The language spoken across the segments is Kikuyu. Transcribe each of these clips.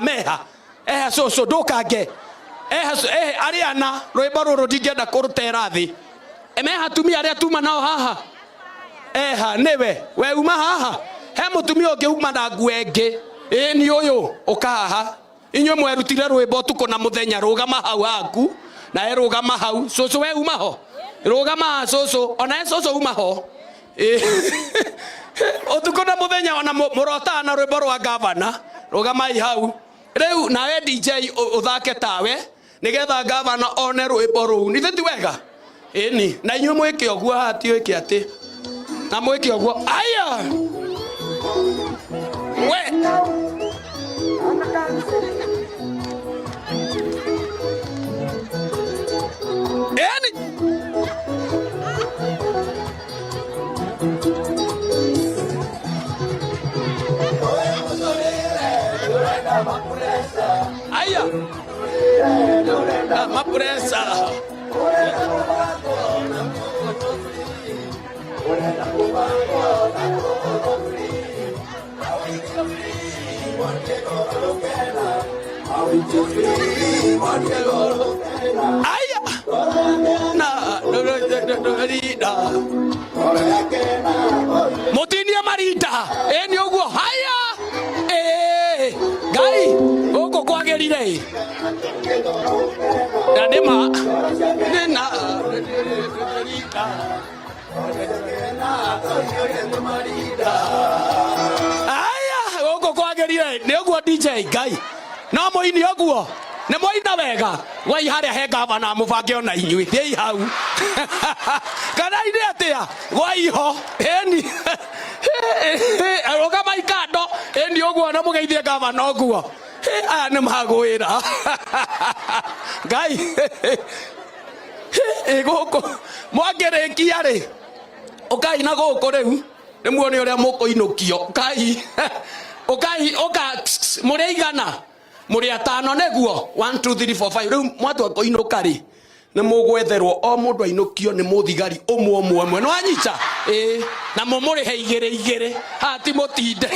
Meha eha cũcũ ndũkange eha arĩa ana rwĩmbo rũrũ ndingĩenda kũrũtera thĩ. Meha atumia arĩa tuma nao haha eha nĩwe we uma haha he mũtumia ũngĩ uma na nguo ĩngĩ. Ĩĩ ni ũyũ ũka haha. Inyuĩ mwerutire rwĩmbo ũtukũ na mũthenya, rũgama hau haku nawe rũgama hau. Cũcũ we uma ho, rũgama haha cũcũ, onawe cũcũ uma ho. Ũtukũ na mũthenya ona mũrotaga na rwĩmbo rwa gavana, rũgamai hau. Rĩu nawe DJ ũthake tawe nĩgetha gavana one rwĩmbo rũu. Nithe ti wega? Ĩni, na inyuĩ mwĩke ũguo haha, ti wĩke atĩ na mwĩke ũguo. Aya we ĩni aya mapuresa aya na mutinie marinda ĩ nĩ ũguo. Haya ĩ Ngai gũkũ kwagĩrire ĩ na nĩ ma nĩ na aya gũkũ kwagĩrire nĩ ũguo. DJ Ngai no mũini ũguo nĩ mwaina wega wai harĩa he gavana mũbange ona inyuĩ thiĩi hau kana inĩ atĩa gwaiho ĩni rũgamai kando ĩni ũguo na mũgeithie gavana ũguo. Aya nĩ magwĩra Ngai ĩ gũkũ mwangĩrĩkia rĩ ũkai na gũkũ rĩu nĩ muone ũrĩa mũkũinũkio. Ũkai ũkai ũka mũrĩ aigana? Mũrĩ atano nĩguo? 1 2 3 4 5. Rĩu mwatua kũinũka rĩ nĩ mũgwetherwo o mũndũ ainũkio nĩ mũthigari ũmwe ũmwe ũmwe nĩ wanyita ĩĩ na mũmũrĩhe igĩrĩ igĩrĩ haha ti mũtinde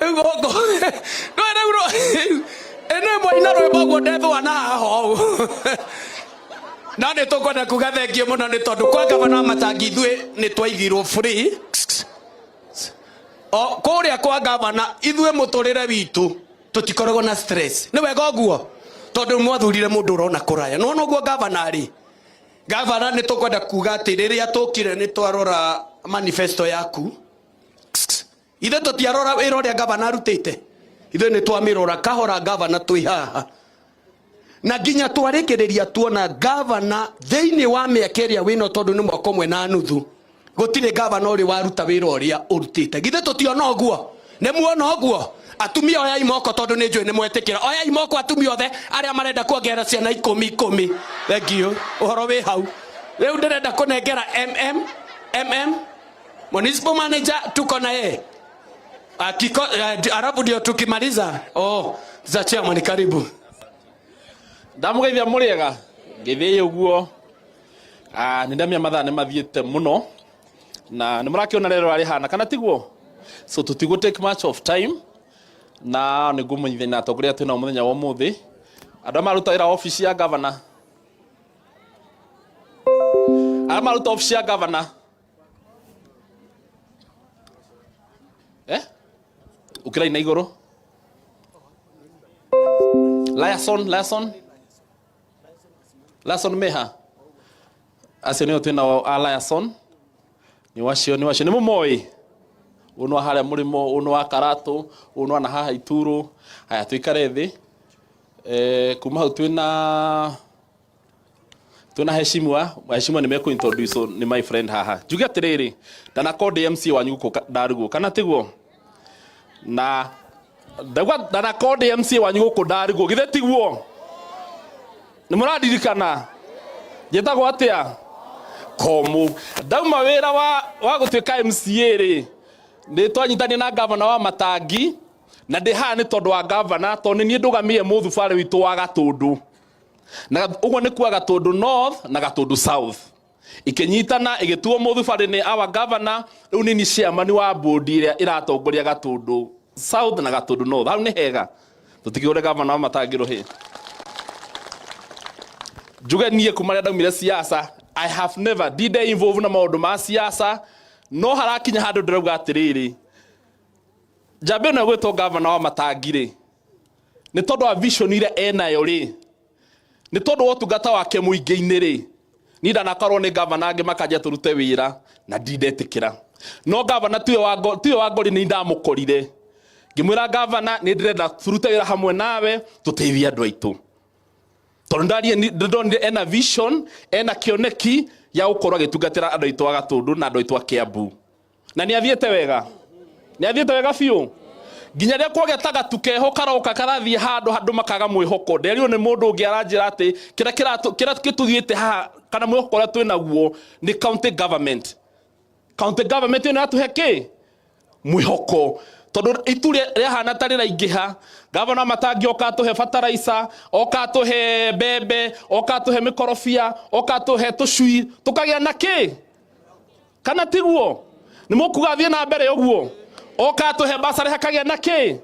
rĩu gũkũ rĩu rĩu ĩnĩ mwaina rwĩmbo ũguo ndethwa na haha ũũ. No nĩ tũkwenda kuga thengio mũno nĩ tondũ kwa gavana wa Matangi ithuĩ nĩ twaigirwo free o kũrĩa kwa gavana. Ithuĩ mũtũrĩre witũ tũtikoragwo na stress. Nĩ wega ũguo tondũ mwathurire mũndũ ũrona kũraya. Nĩwona ũguo gavana rĩ, gavana nĩ tũkwenda kuga atĩ rĩrĩa tũkire nĩ twarora manifesto yaku. Ithuĩ tũtiarora wĩra ũrĩa gavana arutĩte, ithuĩ nĩ twamĩrora kahora gavana twĩ haha na nginya twarĩkĩrĩria tuona gavana thĩinĩ wa mĩaka ĩrĩa wĩno, tondũ nĩ mwaka ũmwe na nuthu, gũtirĩ gavana ũrĩ waruta wĩra ũrĩa ũrutĩte. Githĩ tũtiona ũguo? Nĩ muona ũguo? Atumia oyai moko tondũ nĩ njũĩ nĩ mwetĩkĩra. Oyai moko atumia othe arĩa marenda kuongerera ciana ikũmi ikũmi. Thank you. Ũhoro wĩ hau. Rĩu ndĩrenda kũnengera mm mm municipal manager, tuko na yeye Akiko, alafu ndio tukimaliza. Oh, za chairman, karibu. Ndamũgeithia mũrĩega ngĩthiĩ ũguo. Nĩ ndamenya mathaa nĩ mathiĩte mũno na nĩ mũrakĩona rĩera rĩhana kana tiguo, so tũtigũ take much of time na nĩ ngũmenyithania na atongoria twĩ nao mũthenya wa ũmũthĩ, andũ arĩa maruta wĩra obici ya gavana, arĩa maruta obici ya gavana eh ũkĩrai na igũrũ. Liason, Liason, Liason meha acio nĩo twĩ nao a Liason. Nĩ wacio, nĩ wacio, nĩ mũmoĩ ũyũ nĩ wa harĩa mũrĩmo, ũyũ nĩ wa Karatũ, ũyũ nĩ wa na haha Ituro. Haya, tũikare thĩ. Kuma hau twĩna heshimiwa. Heshimiwa nĩ mekũ introduce nĩ my friend haha. Njuge atĩrĩrĩ, ndanakorwo ndĩ MC wanyu gũkũ ndarugwo kana tiguo? Na ndauga ndanakorwo ndĩ MC wanyu gũkũ ndarugwo, githĩ tiguo? Nĩ mũrandirikana njĩtagwo atĩa? Komu. Ndauma wĩra wa gũtuĩka MCA rĩ, nĩ twanyitania na gavana wa Matangi na ndĩ haha nĩ tondũ wa gavana, tondũ nĩ niĩ ndũgamĩire mũthubarĩ witũ wa Gatũndũ, na ũguo nĩ kuga Gatũndũ North na Gatũndũ South ikĩnyitana ĩgĩtuo mũthubarĩ nĩ our governor. Rĩu nĩ niĩ chairman wa board ĩrĩa ĩratongoria Gatũndũ. South na Gatundu North. Hau nĩ hega, tũtikĩgũre gavana wa Matangi rũhĩ. Njuge niĩ kuma rĩrĩa ndaumire siasa, I have never ndinde involve na maũndũ ma siasa, no harakinya handũ ndĩrauga atĩrĩrĩ, njamba ĩno ĩgwĩtwo gavana wa Matangi rĩ, nĩ tondũ wa vision ĩrĩa enayo rĩ, nĩ tondũ wa ũtungata wake mũingĩ-inĩ rĩ, niĩ ndanakorwo nĩ gavana angĩ makanjia tũrute wĩra na ndindetĩkĩra. No gavana tiwe wa ngori, nĩ ndamũkorire ngĩmwĩra gavana nĩ ndĩrenda tũrute wĩra hamwe nawe tũteithie andũ aitũ, tondũ ndonire ena vision, ena kĩoneki ya gũkorwo agĩtungatĩra andũ aitũ a Gatũndũ na andũ aitũ a Kiambu. Na nĩ athiĩte wega, nĩ athiĩte wega biũ, nginya rĩrĩa kwagĩa ta gatu keho karoka karathiĩ handũ handũ makaga mwĩhoko. Nderirwo nĩ mũndũ ũngĩ aranjĩra atĩ kĩrĩa kĩtũthiĩte haha kana mwĩhoko ũrĩa twĩnaguo nĩ county government. County government ĩno yatũhe kĩ mwĩhoko, tondũ itu rĩahana ta rĩraingĩha. Gavana Matangi oka atũhe bataraica, oka atũhe mbembe, oka atũhe mĩkorobia, oka atũhe tũcui, tũkagĩa na kĩ? Kana tiguo? Nĩ mũkuga thiĩ na mbere ũguo, oka atũhe basarĩ hakagĩa na kĩ?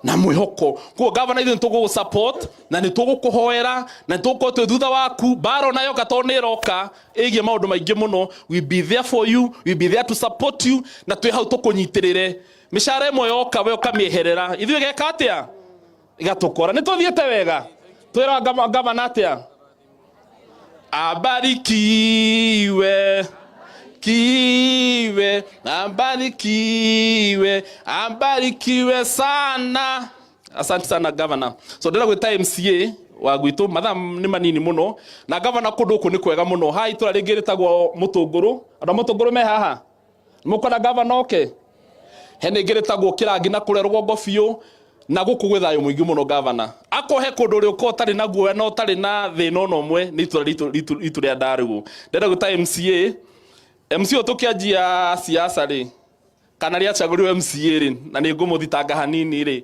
Na mwĩhoko. Koguo gavana, ithuĩ nĩ tũgũgũ support na nĩ tũgũkũhoera na nĩ tũgũkorwo twĩ thutha waku. Mbara ona yoka, tondũ nĩ ĩroka ĩgiĩ maũndũ maingĩ mũno, we be there for you, we be there to support you, na twĩ hau tũkũnyitĩrĩre. Mĩcara ĩmwe yoka, we ũkamĩeherera, ithuĩ geka atĩa? Ĩgatũkora. Nĩ tũthiĩte wega, twĩra gavana atĩa? Abarikiwe kiwe, abarikiwe, abarikiwe sana. Asante sana, governor. So ndĩrenda gwĩta MCA wa gwitũ, mathaa nĩ manini mũno, na governor, kũndũ gũkũ nĩ kwega mũno. Haha itũra rĩngĩ rĩtagwo Mũtũngũrũ, andũ a Mũtũngũrũ me haha, nĩmũkwenda governor oke? Hena ĩngĩ rĩtagwo Kĩrangi na kũrĩa rũgongo biũ, na gũkũ gwĩ thayũ mũingĩ mũno. Governor akohe kũndũ ũrĩa ũkorwo ũtarĩ na guoya na ũtarĩ na thĩna ona ũmwe nĩ itũra ritũ rĩa Ndarũgũ. Ndĩrenda gwĩta MCA. MCA tũkĩanjia siasa rĩ, kana rĩacagũrirwo MCA rĩ, na nĩ ngũmũthitanga hanini rĩ,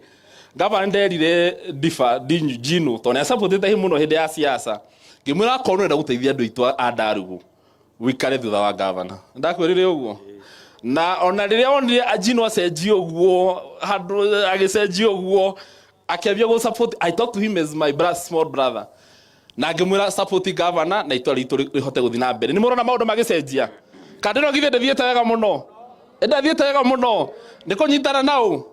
gavana nderire Difa Jinu, tondũ nĩ acapotĩte mũno hĩndĩ ya siasa, ngĩmwĩra akorwo nĩũrenda gũteithia andũ aitũ a Ndarũgũ, wikare thutha wa gavana. Ndakwĩrire ũguo, na ona rĩrĩa onire Jinu acenjia ũguo, handũ agĩcenjia ũguo, akĩambia gũ support, I talk to him as my brother, small brother, na ngĩmwĩra support governor na itũra ritũ rĩhote gũthiĩ na mbere. Nĩ mũrona maũndũ magĩcenjia kandĩno, githĩ ndĩthiĩte wega mũno? Ndathiĩte wega mũno, nĩ kũnyitana nao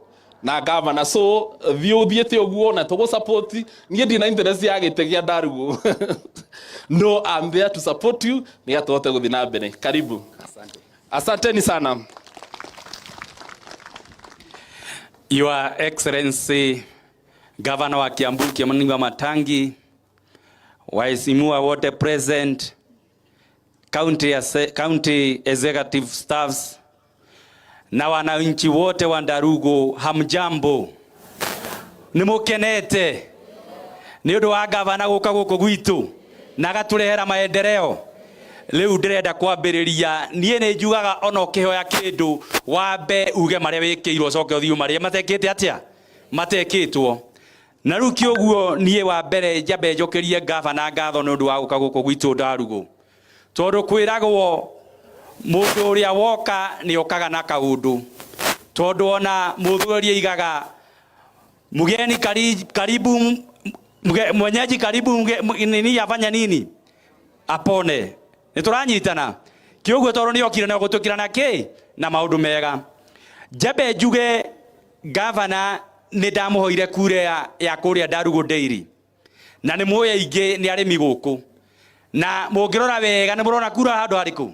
na gavana. So thiĩ ũthiĩte ũguo na tũgũ support. Niĩ ndina interest ya gĩtĩ kĩa Ndarugũ, no I'm there to support you nĩgetha tũhote gũthiĩ na mbere. Karibu. Asante. Asanteni sana. Your Excellency Governor wa Kiambu Kimani Wamatangi, waheshimiwa wote present, county executive staffs na wananchi wote wa Ndarugu, hamjambo? Nimukenete ni undu wa gavana guka guku gwitu na agaturehera maendeleo? Riu ndirenda kwambiriria, nie ni njugaga ona ukihoya kindu wambe uge maria wikirwo, ucoke uthie maria matekite atia matekitwo. Na riu kioguo nie wa mbere njambe njokerie gavana ngatho ni undu wa guka guku gwitu Ndarugu, tondu kwiragwo mundu uria woka ni okaga na kaundu, tondu ona muthuri aigaga mgeni karibu, mwenyeji karibu, nini afanya nini apone. Nĩ tũranyitana kĩũguo, tondũ nĩ okire na gũtũkĩra na kĩ na maũndũ mega. Njambe njuge gavana nĩ ndamũhoire kura ya kũrĩa Ndarugu Dairy, na nĩ mũĩ aingĩ nĩ arĩmi gũkũ, na mũngĩrora wega nĩ mũrona kura handũ harĩkũ.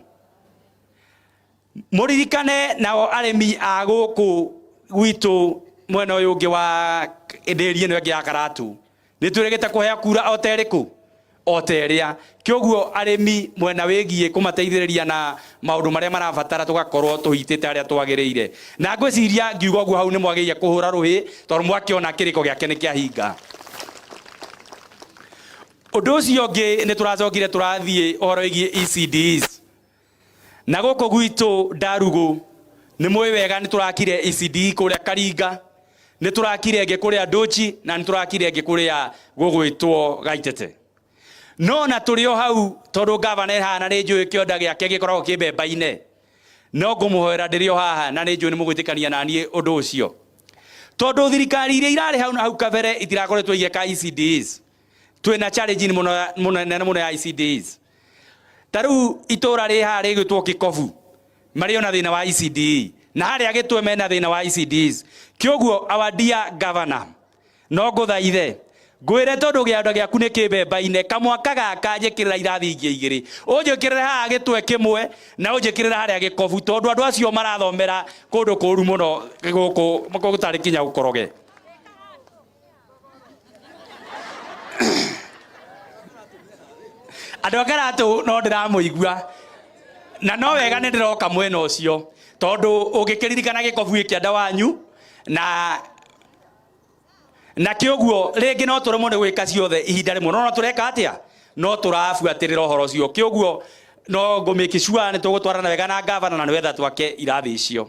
Mũririkane nao arĩmi a gũkũ gwitũ mwena ũyũ ũngĩ wa ndĩri ĩno ĩngĩ ya Karatu nĩ twĩrĩgĩte kũheo kura o ta ĩrĩkũ o ta ĩrĩa. Kĩoguo arĩmi mwena wĩgiĩ kũmateithĩrĩria na maũndũ marĩa marabatara, tũgakorwo tũhitĩte harĩa twagĩrĩire, na ngwĩciria ngiuga ũguo hau nĩ mwagĩrĩire kũhũra rũhĩ, tondũ mwakĩona kĩrĩko gĩake nĩ kĩahinga. Ũndũ ũcio ũngĩ, nĩ tũracokire tũrathiĩ ũhoro wĩgiĩ ECDs, na gũkũ gwitũ Ndarugu nĩ mũĩ wega nĩ tũrakire ECD kũrĩa Karinga, nĩ tũrakire ĩngĩ kũrĩa Ndũchi, na nĩ tũrakire ĩngĩ kũrĩa gũgwĩtwo Gaitete. No na tũrĩ o hau, tondũ gavana e haha na nĩ njũĩ kĩonda gĩake gĩkoragwo kĩ mbemba-inĩ, no ngũmũhoera ndĩrĩ o haha, na nĩ njũĩ nĩ mũgwĩtĩkania na niĩ ũndũ ũcio. Tondu thirikari iria irarĩ hau na hau kabere itirakoretwo igĩka ECDs. Twĩna challenge muno muno nene muno ya ECDs. Ta rĩu itũra rĩ haha rĩgwĩtwo Kĩkobu marĩ ona thĩna wa ECD, na harĩa Gĩtwe mena thĩna wa ECDs. Kĩoguo our dear governor, no ngũthaithe ngwĩre tondu kĩanda gĩaku nĩ kĩmbemba-inĩ, kamwaka gaka njĩkĩrĩra irathi ingĩ igĩrĩ, ũnjĩkĩrĩre haha Gĩtwe kĩmwe na ũnjĩkĩrĩre harĩa Gĩkobu, tondu andũ acio marathomera kũndũ kũru mũno gũkũ gũtarĩ kinya gũkoroge. Andũ a Karatũ no ndĩramũigua na no wega nĩ ndĩroka mwena ũcio, tondu ũngĩkĩririkana Gĩkobu gĩ kĩanda wanyu na kĩoguo rĩngĩ no tũremwo nĩ gwĩka ciothe ihinda rĩmwe, no tũreka atĩa, no tũrabuatĩrĩra ũhoro ũcio. Kĩoguo no ngũmake sure nĩ tũgũtwarana wega na gavana na nĩwetha twake irathi icio.